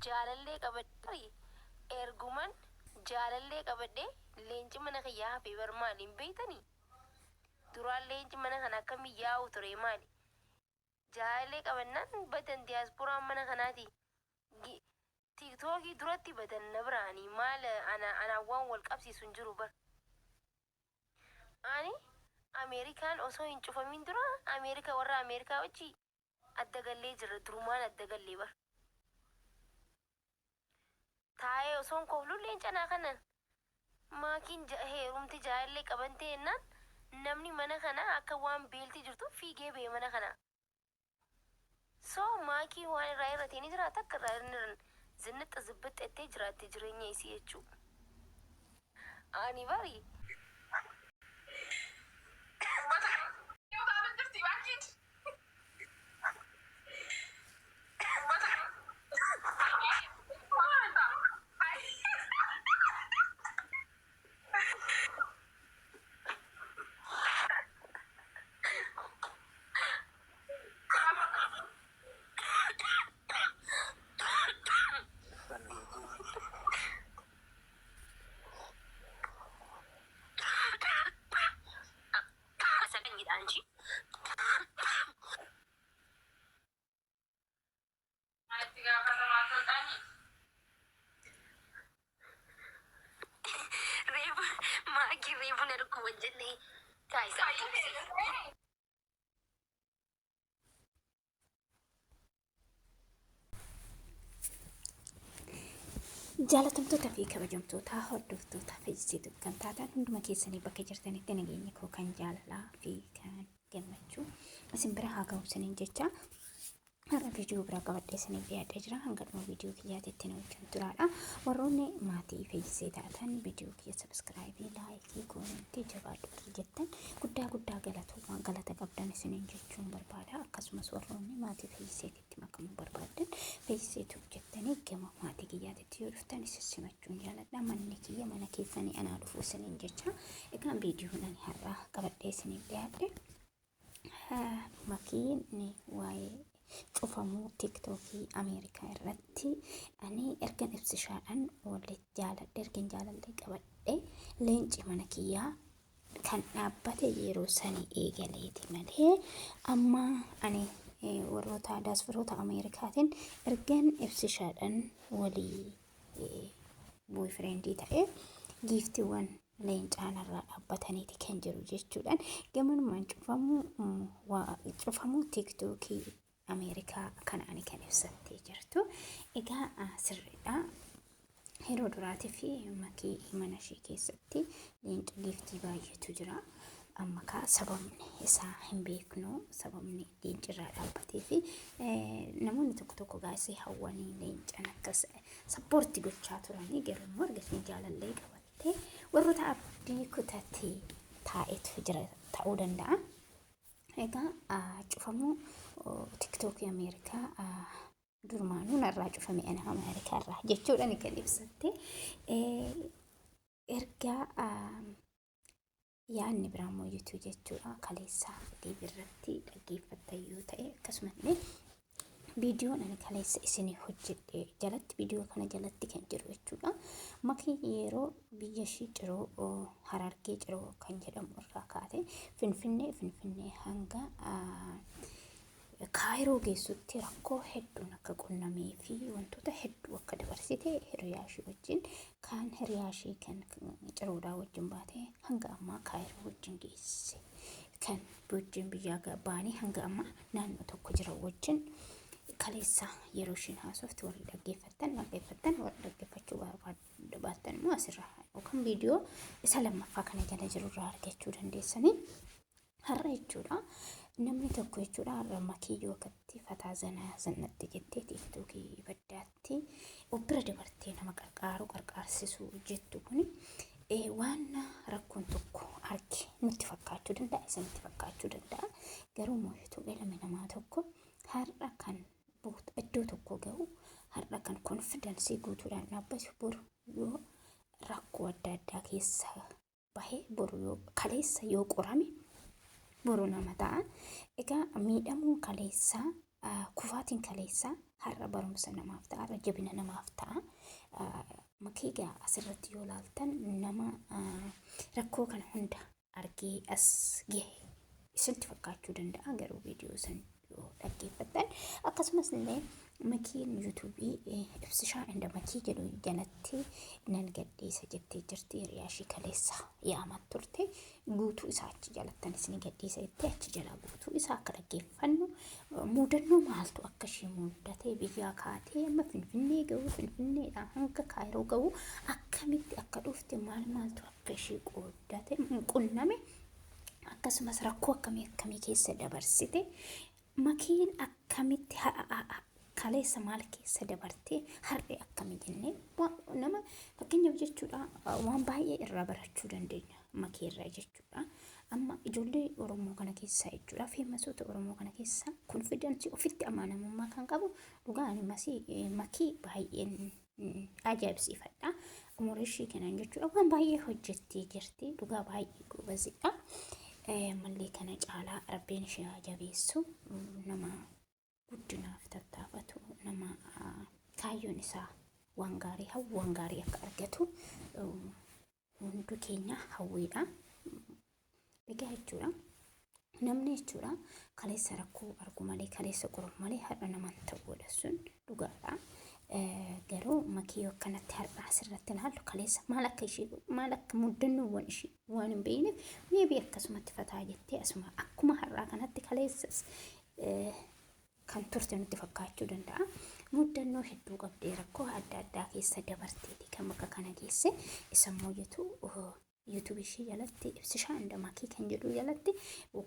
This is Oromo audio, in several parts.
Jaalallee qabadhe erguman jaalallee qabadhe leenci mana kiyyaa hafe bar maali hin beeytanii duraan leenci mana kana akkami yaa'u ture maali jaalallee qabannaan badan diasporaan mana kanaati tiktookii duratti badan na biraanii maal ana anaan waan wal qabsiisu hin jiru bar ani Ameerikaan osoo hin cufamin dura Ameerika warra Ameerikaa wajji adda gallee jirra durumaan adda gallee bar. Taa'ee osoon kofluu leenca naa kanan. Maakiin heerumte jaalallee qabantee jennaan namni mana kana akka waan beelti jirtu fiigee ba'e mana kanaa. So maakii waan irraa irratee ni jira takka irraa hin irranne zinnixx zibbixx jettee jiraatti jireenya isii jechuu. Ani bari. Ummata utaalu jirti maakiin. Ummata. Saganyidha anchi. Itti gaafatamaa tolxanii. Reefu maakii reefu na dhukkuba jennee guys. Jaalatamtoota fi kabajamtoota hordoftoota Fayyisiitu kan taatan hunduma keessanii bakka jirtanitti nageenyi koo kan jaalalaa fi kan gammachuu isin bira haa ga'u isiniin jecha har'a viidiyoo biraa qabadhee isiniif dhiyaadhee jira. Hanga dhuma viidiyoo kiyyaatitti na wajjin turaadha. Warroonni maatii Fayyisee taatan viidiyoo kiyya sabiskiraayibii, laayikii, koomentii jabaadhu warri jettan guddaa guddaa galatoomaa galata qabdan isiniin jechuun barbaada. Akkasumas warroonni maatii Fayyiseetitti makamuu barbaaddan Fayyisee Tube jettanii gama maatii kiyyaatitti yoo dhuftan isin simachuun jaaladha. Manni kiyya mana keessanii anaa dhufu isiniin jecha. Egaan viidiyoon ani har'a qabadhee isiniif dhiyaadhe makiin waa'ee cufamuu tiktookii Ameerikaa irratti ani ergan ibsishaadhaan walitti jaaladhe ergan jaalallee qabadhe leenci mana kiyyaa kan dhaabbate yeroo sanii eegaleeti malee amma ani warroota daasfiroota Ameerikaatiin ergan ibsishaadhaan walii boyfriendii ta'e giiftiiwwan leencaa narraa dhaabbataniiti kan jiru jechuudhaan gamanumaan cufamuu tiktookii Ameerikaa kana ani kan ibsattee jirtu. Egaa sirriidha. Yeroo duraatii fi makii mana ishee keessatti leenca giiftii baay'eetu jira. Amma kaa sababni isaa hin beeknu sababni leenci irraa dhaabbatee fi namoonni tokko tokko gaasee hawwanii leencan akkas sappoortii gochaa turanii garuu immoo ergasii jaalallee qabattee warroota abdii kutatee taa'etu jira ta'uu danda'a. Egaa cufamuu tiktookii Ameerikaa durumaanuu narraa cufame ana Ameerikaa irraa jechuudhaan kan ibsatte. Ergaa yaadni biraa immoo jitu jechuudha. Kaleessaa liiv irratti dhaggeeffattan yoo ta'e akkasumallee viidiyoon ani kaleessa isinii hojjedhe jalatti viidiyoo kana jalatti kan jiru jechuudha. Makii yeroo biyya ishii Ciroo Harargee Ciroo kan jedhamu irraa kaate Finfinnee Finfinnee hanga Kaayiroo geessutti rakkoo hedduun akka qunnamee fi wantoota hedduu akka dabarsite hiriyaa ishii wajjin kaan hiriyaa ishii kan ciroodhaa wajjin baate hanga ammaa Kaayiroo wajjin geesse kan wajjin biyyaa baanii hanga ammaa naannoo tokko jiran wajjin kaleessa yeroo ishiin haasoftu warri dhaggeeffattan dhaggeeffattan warri dhaggeeffachuu barbaaddan immoo asirraa yookaan viidiyoo isa lammaffaa kana jala jirurraa argachuu dandeessanii. Har'a jechuudha namni tokko jechuudha har'a makiyyoo akkatti fataa zanaa zannatti jettee tiiktookii baddaatti of bira dabartee nama qarqaaru qarqaarsisuu jettu kuni waan rakkoon tokko arge nutti fakkaachuu danda'a isinitti fakkaachuu danda'a garuu mooyituu ilmi namaa tokko har'a kan iddoo tokko ga'u har'a kan konfidansii guutuudhaan dhaabbatu boru yoo rakkoo adda addaa keessa bahe boru yoo kaleessa yoo qorame boru nama ta'a. Egaa miidhamuun kaleessaa Kufaatiin kaleessaa har'a barumsa namaaf ta'a, har'a jabina namaaf ta'a. Makii egaa asirratti yoo ilaaltan nama rakkoo kana hunda argee as gahe isinitti fakkaachuu danda'a, garuu viidiyoo san yoo dhaggeeffattan akkasumas illee Makiin yuutuubii Ibsishaa inda Makii jedhu jalatti nan gadhiisa jettee jirti. Hiriyaa ishii kaleessa yaamaa turte guutuu isaa achi jalattan isin gadhiisa jettee achi jalaa guutuu isaa akka dhaggeeffannu, muudannoo maaltu akka ishee muudate, biyyaa kaatee amma Finfinnee ga'u, Finfinneedhaa hanga Kaayiroo ga'u akkamitti akka dhufte, maal maaltu akka ishee qooddate qunname, akkasumas rakkoo akkamii akkamii keessa dabarsite, Makiin akkamitti kaleessa maal keessa dabartee har'e akkami jennee nama fakkeenyaaf jechuudha, waan baay'ee irraa barachuu dandeenya Makii irraa jechuudha. Amma ijoollee Oromoo kana keessaa jechuudha, feemasoota Oromoo kana keessaa konfidaansii, ofitti amanamummaa kan qabu dhugaa ani masii Makii baay'een ajaa'ibsiifadha. Umurii ishii kanaan jechuudha waan baay'ee hojjettee jirti, dhugaa baay'ee goobazidha. Mallee kana caalaa Rabbiin ishee haa jabeessu. Nama guddinaaf tattaafatu, nama kaayyoon isaa waan gaarii hawwu, waan gaarii akka argatu hundi keenya hawwiidha. Egaa jechuudha namni jechuudha kaleessa rakkoo argu malee, kaleessa qoru malee har'a naman ta'uudha, sun dhugaadha. Garuu Makii akkanatti har'a asirratti ilaallu kaleessa maal akka ishee, maal akka muddannoowwan ishee waan hin beekneef, meebii akkasumatti fataa jettee asuma akkuma har'aa kanatti kaleessas kan turte nutti fakkaachuu danda'a. Muddannoo hedduu qabdee rakkoo adda addaa keessa dabarteeti kan bakka kana geesse. Isa immoo yuutuubii ishee jalatti Ibsishaa inda Makii kan jedhu jalatti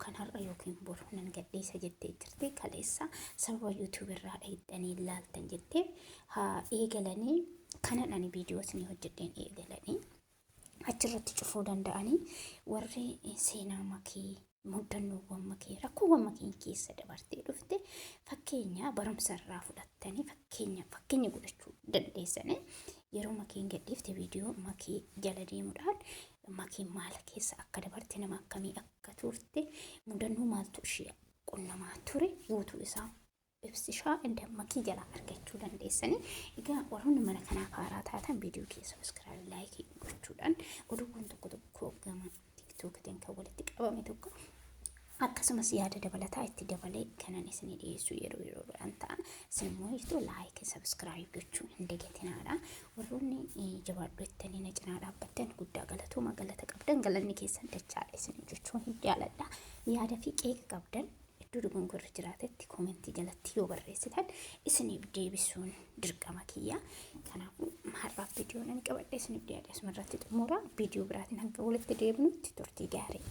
kan har'a yookiin boru nan gadhiisa jettee jirti. Kaleessa sababa yuutuubii irraa dhaqxanii ilaaltan jettee haa eegalanii kanan ani viidiyoo isinii hojjedheen eegalanii achirratti cufuu danda'anii, warri seenaa Makii, muddannoowwan Makii, rakkoowwan Makiin keessa dabartee dhufte fakkeenya barumsa irraa fudhattanii fakkeenya godhachuu dandeessanii, yeroo Makiin gadhiifte viidiyoo Makii jala deemuudhaan Makiin maal keessa akka dabarte, nama akkamii akka turte, mudannoo maaltu ishee qunnamaa ture guutuu isaa Ibsishaa inda Makii jalaa argachuu dandeessanii. Egaa warroonni mana kanaaf haaraa taatan viidiyoo keessa subscribe, like gochuudhaan oduuwwan tokko tokko gama tiktookitiin kan walitti qabame tokko akkasumas yaada dabalataa itti dabalee kanan isinii dhiyeessu yeroo yeroodhaan ta'a. Isin immoo jirtu like, subscribe gochuu hin dagatinaadha. Warroonni jabaadhu jettanii na cinaa dhaabbattan guddaa galatooma, galata qabdan, galanni keessan dachaadha isin jechuun hin jaaladha. Yaada fi qeeqa qabdan iddoo dogongorri jiraatetti koomentii jalatti yoo barreessitan isiniif deebisuun dirqama kiyya. Kanaafuu har'aaf viidiyoon ani qabadhe isiniif dhiyaate asuma irratti xumura. Viidiyoo biraatiin hanga walitti deebinutti turtii gaarii.